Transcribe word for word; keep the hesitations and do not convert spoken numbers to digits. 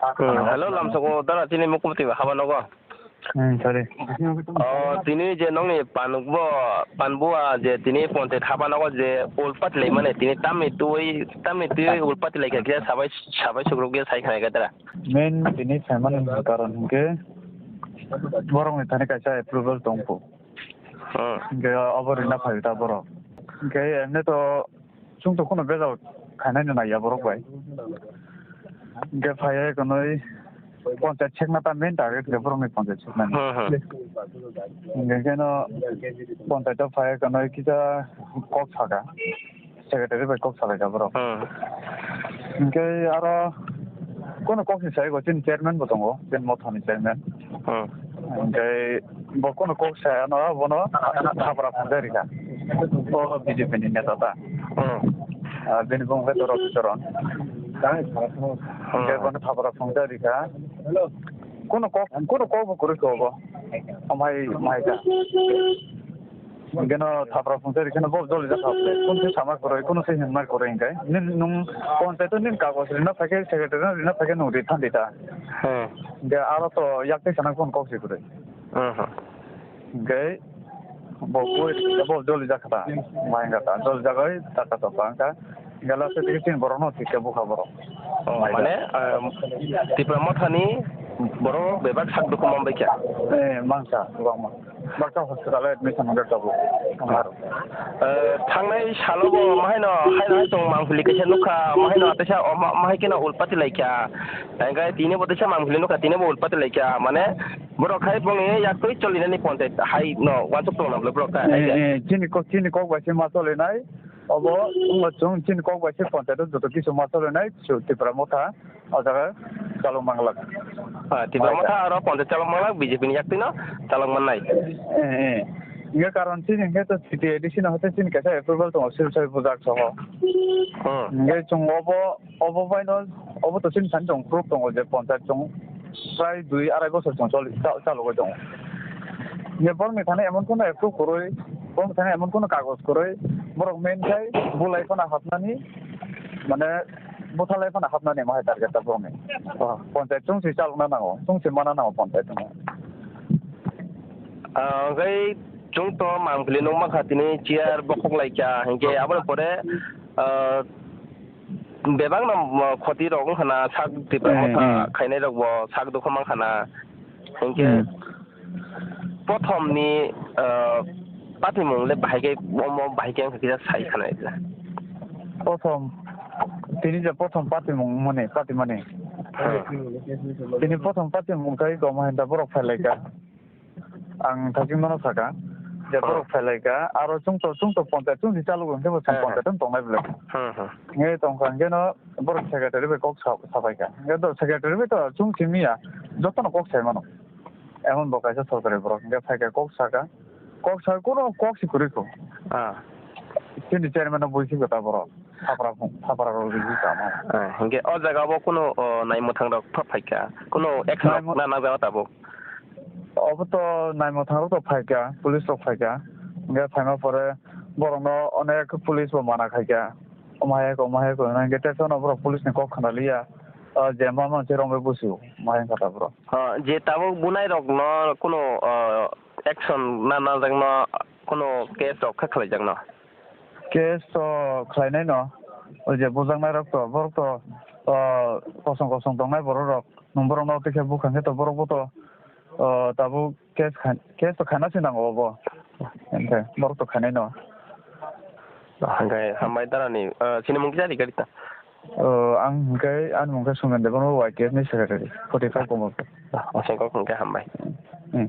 Hmm, hello, lamsogo dara chini mukumuti haba nogo. Hmm, sorry. Oh, tini je nongni panukbo, panbua je tini ponte haba nogo je ulpati lai mane, tini tamni tui, tamni tui ulpati lai khe sabai, sabai sukruk ge sai khanai gadara. Main tini saimani karon hingke borokni thani kaisa approval tongpo. Hmm. Hingke abo rina phai ta borok. Hingke emne to chwng to kheno bejal khainai no naiya borok bai. Hingke phaiya konoi ponchayat sekna ta main target khe borokni ponchayat seknani. Hmm, hmm. Hingke keno ponchayat o phaiya konoi kisa kok saka. Secretary bai kok salaijak borok. Hmm. Hingke aro kono kok ni sai go chini chairman bo tongo, chini mothani chairman. Hmm. Hingke bo kono kok sai ano bono thapra phunjai rikha. Bo B J P ni neta ta. Hmm. Ah, bini bung khe Dorot Teron. Hmm. Hingke bono thapra phunjai rikha. Kono kok, kono kok bo kwrwi khe obo. Amai, mai ta. Hingkeno thapra phungsa rikhe no bo joli jakha. Kunu se sama kwrwi, kunu se himma kwrwi hingkhe. Nin, nung ponchayat o nin kagoj rina phaikhe, secretary no rina phaikhe nung ri thandi ta. Hmm. Hingkhe aro to yak tei sana kunu kok se kwrwi. Hmm. Hingkhe bo kwrwi, bo joli jakha ta. Ma hingkha ta, joli jagwi taka tapa hingkha. Gala se tiki tin borok no thik khe bukha borok. Oh, mane, um, Tipra Mothani borok bebak sak dukhu man baikha. Eh, mangsa, kwbangma. Baksa hospital o admission wngkha tabuk. Amaro. Eh, thangnai salo bo mahaino, haino hai tong mangpili kaisa nukha, mahaino ataisa, o ma-, mahai keno ulpati laikha. Hingkhe tini bo teisa mangpili nukha, tini bo ulpati laikha. Mane, borok hai bongni yaktwi cholinani ponchayat hai no, uansuk tongna borok khai. Eh, eh, chini kok, chini kok bai se ma cholinai. Obo wngkha chwng chini kok bai se ponchayat o joto kisu ma cholinai su Tipra Motha o jaga chalok manglak. Ah, Tipra Motha aro ponchayat chalok manglak, B J P ni yaktwino chalok mannai. Eh, eh. Inge karon chini hingke to C T A D C no hote chini kaisa approval tongo, Silchar bujak soho. Hmm. Inge chwng obo Obo bai no, obo to chini sani tong proof tongo je ponchayat tong prai dui arai bosor tong choli, cha-, chalogoi tongo. Je borokni thani emon kono approve kwrwi, borokni thani emon kono kagoj kwrwi, borok main khai bulai phano hapnani, mane bwthalai phano hapnani ma hai target ta borokni. Oh, ponchayat chwng se chalokna nango, chwng se mana nango ponchayat tong. Ah, hwnkhe chwng to mangpili nukmankha tini chair bokhok laikha, hinkhe aboni pore, ah, bebak no, ah, khoti rok wngkha na sak Tipra Motha khainai rok bo sak dukhu mankha na. Hinkhe prothom ni, ah, patimung le bahai khe, omo bahai khe wngkha kisa sai khana ita. Prothom, tini je prothom patimung mani, patimani. Hmm. Tini prothom patimung khai Goma Hinda borok phai laikha. Ang thajin mano saka, je borok phai laikha, aro chwng to, chwng to ponchayat, chwng si chalok wngkhe bo chwng ponchayat wng tongnai belai. Hmm, hmm. Nge tongkha, hingke no borok secretary bai kok sa-, sapaikha. Hingke to secretary bai to chwng simi ya, jotono kok sai mano. Emon bo kaisa sorkari borok, hingke phaikha kok saka, kok sa, kono kok si kwrwi kho. Ah. Chini chairman no buisi kota borok, thapra phung, thapra rok rigi tamo. Ah, hingke o jaga bo kono, o, naimwthang rok phaikha, kono action rok na, na jaga tabuk. Obo to naimwthang rok to phaikha, police rok phaikha. Hingke phaima pore borokno onek police bo mana khaikha. Omo hai khe, omo hai khe hwnwi hingke teisa no borok police ni kok khna liya. O je ma manse romwi busu, ma hingkha ta borok. Ha, je tabuk bunai rokno kuno, o, action na najakno kuno case rok khe khlaijakno? Case to khlainai no. O je bujaknai rok to, borok to, o, kosong kosong tongnai borok rok. Nwng borokno tei khe bukha khe to borok bo to, o, tabuk case khai, case to khaina se nango obo. Hingkhe borok to khainai no. Hingkhe hambai darani, o, chini mung kisa rikari ta? O, ang hingkhe ani mung khe Sumen Debbarma, Y T F ni secretary, forty five Komolpur. Aswk kok hingkhe hambai. Hmm.